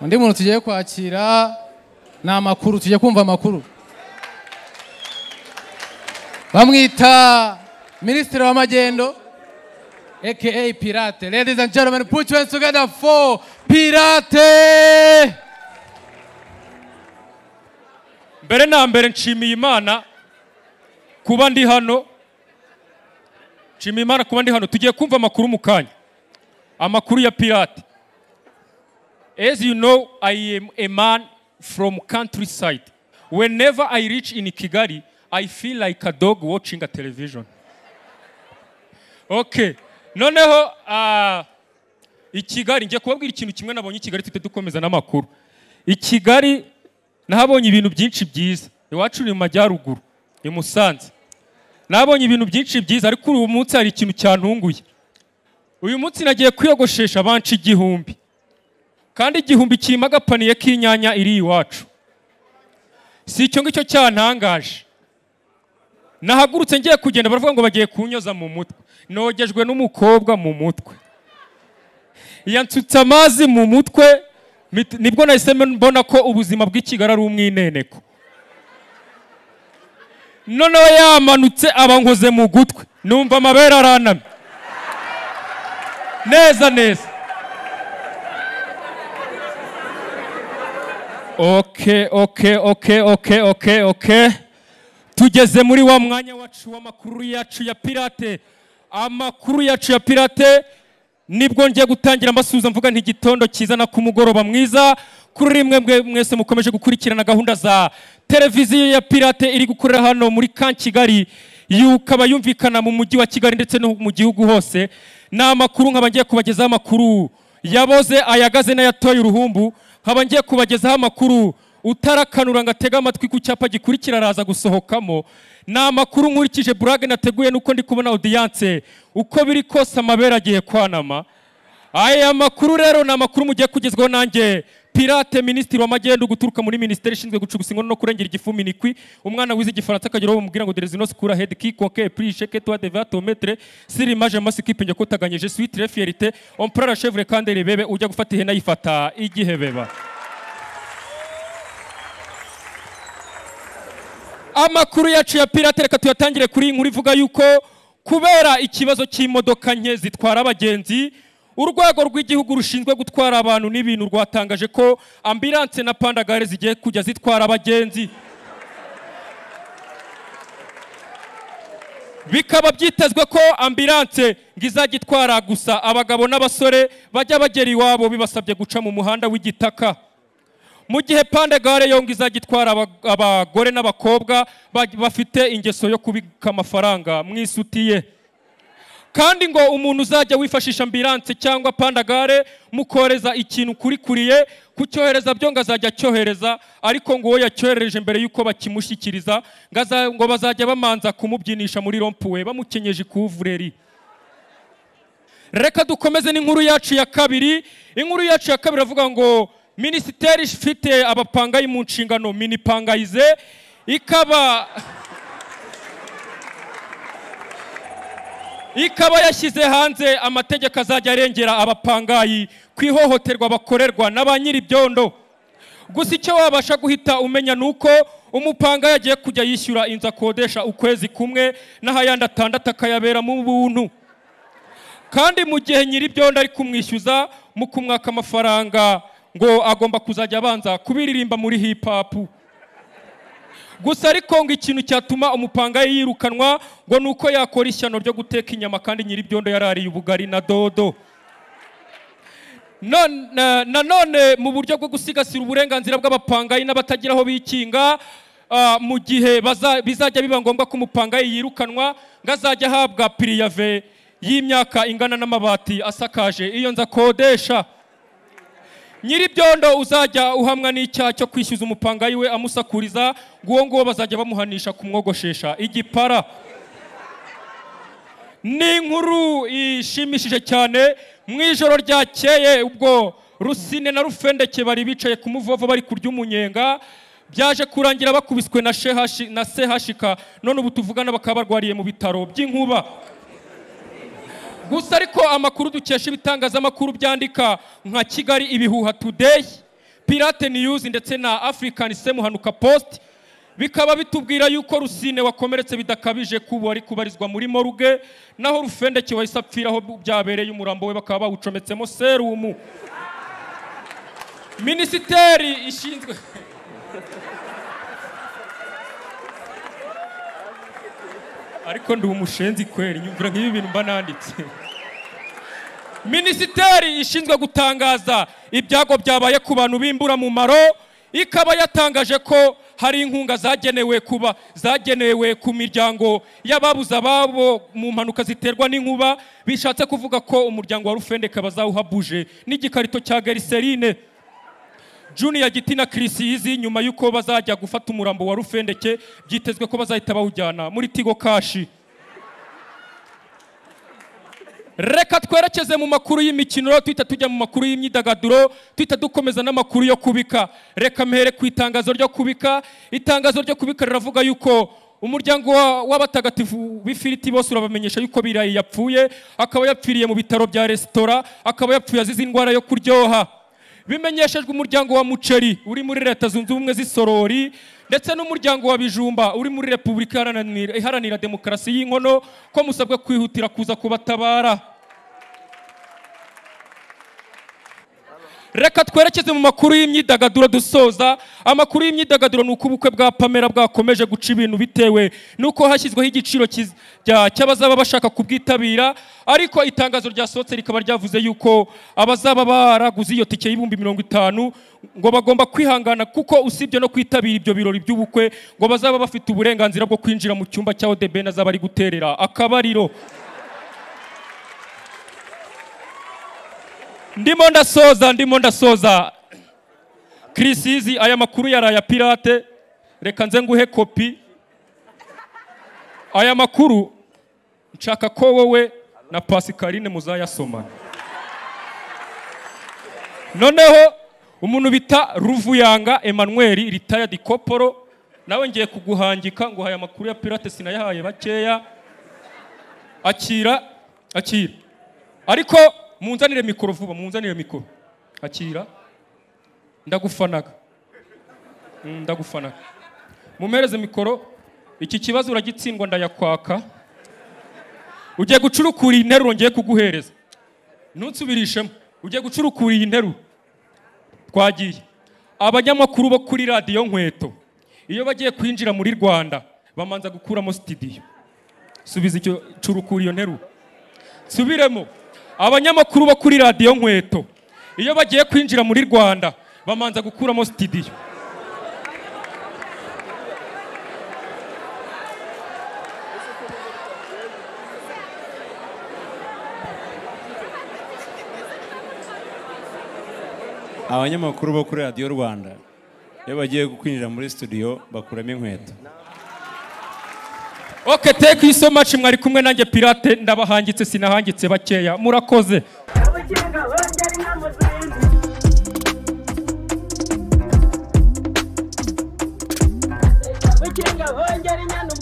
Undi muntu tugiye kwakira ni amakuru, tugiye kumva amakuru. Bamwita Minisitiri w'Amagendo aka Pirate. Ladies and gentlemen, put your hands together for Pirate. Mbere na mbere nshimiye Imana kuba ndi hano. Nshimiye Imana kuba ndi hano. Tugiye kumva amakuru mu kanya, amakuru ya Pirate. As you know, I am a man from countryside. Whenever I reach in Kigali, I feel like a dog watching a television. Okay, noneho i Kigali ngiye kubabwira ikintu kimwe nabonye i Kigali, tute dukomeza n'amakuru. I Kigali nahabonye ibintu byinshi byiza. Iwacu ni mu majyaruguru, i Musanze. Nabonye ibintu byinshi byiza, ariko uyu munsi hari ikintu cyantunguye. Uyu munsi nagiye kwiyogoshesha banci 1000. Kandi 1000 kirimo agapaniye k'inyanya iri iwacu. Si icyo ngicyo cyantangaje. Nahagurutse ngiye kugenda baravuga ngo bagiye kunyoza mu mutwe. Nogejwe n'umukobwa mu mutwe. Yansutse amazi mu mutwe, nibwo nahise mbona ko ubuzima bw'i Kigali ari umwineneko. Noneho yamanutse abankoze mu gutwi, numva amabere aranamye. Neza neza. Okay, okay, okay, okay, okay, okay. Tugeze muri wa mwanya wacu w'amakuru yacu ya Pirate. Amakuru yacu ya Pirate nibwo ngiye gutangira mbasuhuza mvuga nti igitondo cyiza na kumugoroba mwiza kuri rimwe mwese mukomeje gukurikirana gahunda za televiziyo ya Pirate iri gukorera hano muri Camp Kigali, yukaba yumvikana mu mujyi wa Kigali ndetse no mu gihugu hose. Ni amakuru nkaba ngiye kubagezaho amakuru yaboze ayagaze n'ayatoye uruhumbu, nkaba ngiye kubagezaho amakuru utarakanura ngo atege amatwi ku cyapa gikurikira araza gusohokamo. Ni amakuru nkurikije burage nateguye nuko ndi kubona audience uko biri kose amabere agiye kwanama. Aya makuru rero ni amakuru mugiye kugezwaho nanjye Pirate, Minisitiri w'Amagendo guturuka muri Minisiteri ishinzwe gucugusa inkono no kurengera igifuminikwi. Umwana wize igifaransa akagera aho bamubwira ngo there is no school ahead qui conquer prix chèque toi devant ton maître sur image masiki pinje kotaganye je suis très fierté on prend la chèvre quand elle bebe ujya gufata ihene ayifata igihebeba. Amakuru yacu ya Pirate reka tuyatangire kuri inkuru ivuga yuko kubera ikibazo cy'imodoka nke zitwara abagenzi, urwego rw'igihugu rushinzwe gutwara abantu n'ibintu rwatangaje ko ambulance na pandagare zigiye kujya zitwara abagenzi. Bikaba byitezwe ko ambulance ngo izajya itwara gusa abagabo n'abasore bajya bagera iwabo bibasabye guca mu muhanda w'igitaka, mu gihe pandagare yo ngo izajya itwara abagore n'abakobwa bafite ingeso yo kubika amafaranga mu isutiye. Kandi ngo umuntu uzajya wifashisha ambulance cyangwa pandagare mukoreza ikintu kuri kuriye kucyohereza byo ngo azajya acyohereza, ariko ngo uwo yacyohereje mbere yuko bakimushyikiriza ngo bazajya bamanza kumubyinisha muri rompuwe bamukenyeje ikuvureri. Reka dukomeze n'inkuru yacu ya kabiri. Inkuru yacu ya kabiri avuga ngo Minisiteri ifite abapangayi mu nshingano minipangayize ikaba yashyize hanze amategeko azajya arengera abapangayi ku ihohoterwa bakorerwa na ba nyir'ibyondo. Gusa icyo wabasha guhita umenya nuko umupangayi agiye kujya yishyura inzu akodesha ukwezi kumwe n'ahayandi 6 akayabera mu buntu. Kandi mu gihe nyir'ibyondo ari kumwishyuza mu kumwaka amafaranga ngo agomba kuzajya abanza kubiririmba muri hip hop. Gusa ariko ngo ikintu cyatuma umupangayi yirukanwa ngo nuko yakora ishyano ryo guteka inyama kandi nyir'ibyondo yarariye ubugari na dodo. Nanone mu buryo bwo gusigasira uburenganzira bw'abapangayi n'abatagira aho bikinga, mu gihe bizajya biba ngombwa ko umupangayi yirukanwa ngo azajya ahabwa piriyave y'imyaka ingana n'amabati asakaje iyo nzu akodesha. Nyir'ibyondo uzajya uhamwa n'icyaha cyo kwishyuza umupangayi we amusakuriza, ngo uwo nguwo bazajya bamuhanisha kumwogoshesha igipara. Ni inkuru ishimishije cyane. Mu ijoro ryakeye ubwo Rusine na Rufendeke bari bicaye ku muvovo bari kurya umunyenga, byaje kurangira bakubiswe na sehashika, none ubu tuvugana bakaba barwariye mu bitaro by'inkuba. Gusa ariko amakuru dukesha ibitangazamakuru byandika nka Kigali Ibihuha Today Pirate News ndetse na African Semuhanuka Post, bikaba bitubwira yuko Rusine wakomeretse bidakabije kuba ari kubarizwa muri morgue, naho Rufendeke wahise apfiraho byabereye, umurambo we bakaba bawucometsemo serumu. Minisiteri ishinzwe ariko ndi umushenzi kweri, nyumvira nk'ibi bintu mba nanditse. Minisiteri ishinzwe gutangaza ibyago byabaye ku bantu b'imburamumaro ikaba yatangaje ko hari inkunga zagenewe ku miryango y'ababuze ababo mu mpanuka ziterwa n'inkuba, bishatse kuvuga ko umuryango wa Rufendeke bazawuha buje n'igikarito cya glycerine. Junior Giti na Chris Easy nyuma y'uko bazajya gufata umurambo wa Rufendeke byitezwe ko bazahita bawujyana muri Tigo Cash. Reka twerekeze mu makuru y'imikino, tuhita tujya mu makuru y'imyidagaduro, tuhita dukomeza n'amakuru yo kubika. Reka mpere ku itangazo ryo kubika. Itangazo ryo kubika riravuga yuko umuryango w'abatagatifu b'ifiriti bose urabamenyesha yuko Birayi yapfuye, akaba yapfiriye mu bitaro bya resitora, akaba yapfuye azize indwara yo kuryoha. Bimenyeshejwe umuryango wa Muceri uri muri Leta Zunze Ubumwe z'Isorori ndetse n'umuryango wa Bijumba uri muri Repubulika Iharanira Demokarasi y'Inkono ko musabwa kwihutira kuza kubatabara. Reka twerekeze mu makuru y'imyidagaduro dusoza. Amakuru y'imyidagaduro ni uko ubukwe bwa Pamela bwakomeje guca ibintu bitewe nuko hashyizweho igiciro cy'abazaba bashaka kubwitabira, ariko itangazo ryasohotse rikaba ryavuze yuko abazaba baraguze iyo tike y'ibihumbi 50 ngo bagomba kwihangana, kuko usibye no kwitabira ibyo birori by'ubukwe ngo bazaba bafite uburenganzira bwo kwinjira mu cyumba cya The Ben azaba ari guterera akabariro. Ndimo ndasoza, ndimo ndasoza. Chris Easy, aya makuru yaraye Pirate, reka nze nguhe kopi. Aya makuru nshaka ko wowe na Pascaline muzayasoma. Noneho umuntu bita Ruvuyanga Emmanuel retired Koporo, nawe ngiye kuguhangika ngo aya makuru ya Pirate sinayahaye bakeya. Akira, akira. Ariko munzanire mikoro vuba, munzanire mikoro. Akira. Ndagufanaga. Ndagufanaga. Mumereze mikoro. Iki kibazo uragitsindwa ndayakwaka. Ugiye gucurukura iyi nteruro ngiye kuguhereza. Ntunsubirishemo. Ugiye gucurukura iyi nteruro. Twagiye. Abanyamakuru bo kuri radiyo Nkweto iyo bagiye kwinjira muri Rwanda bamanza gukuramo studio. Subiza icyo, curukura iyo nteruro. Subiremo. Abanyamakuru bo kuri radiyo Nkweto iyo bagiye kwinjira muri Rwanda bamanza gukuramo studio. Abanyamakuru bo kuri radiyo Rwanda iyo bagiye kwinjira muri studio bakuramo inkweto. Okay, thank you so much. Mwari kumwe nanjye Pirate, ndabahangitse sinahangitse bakeya. Murakoze. Bukinga hongera inyana.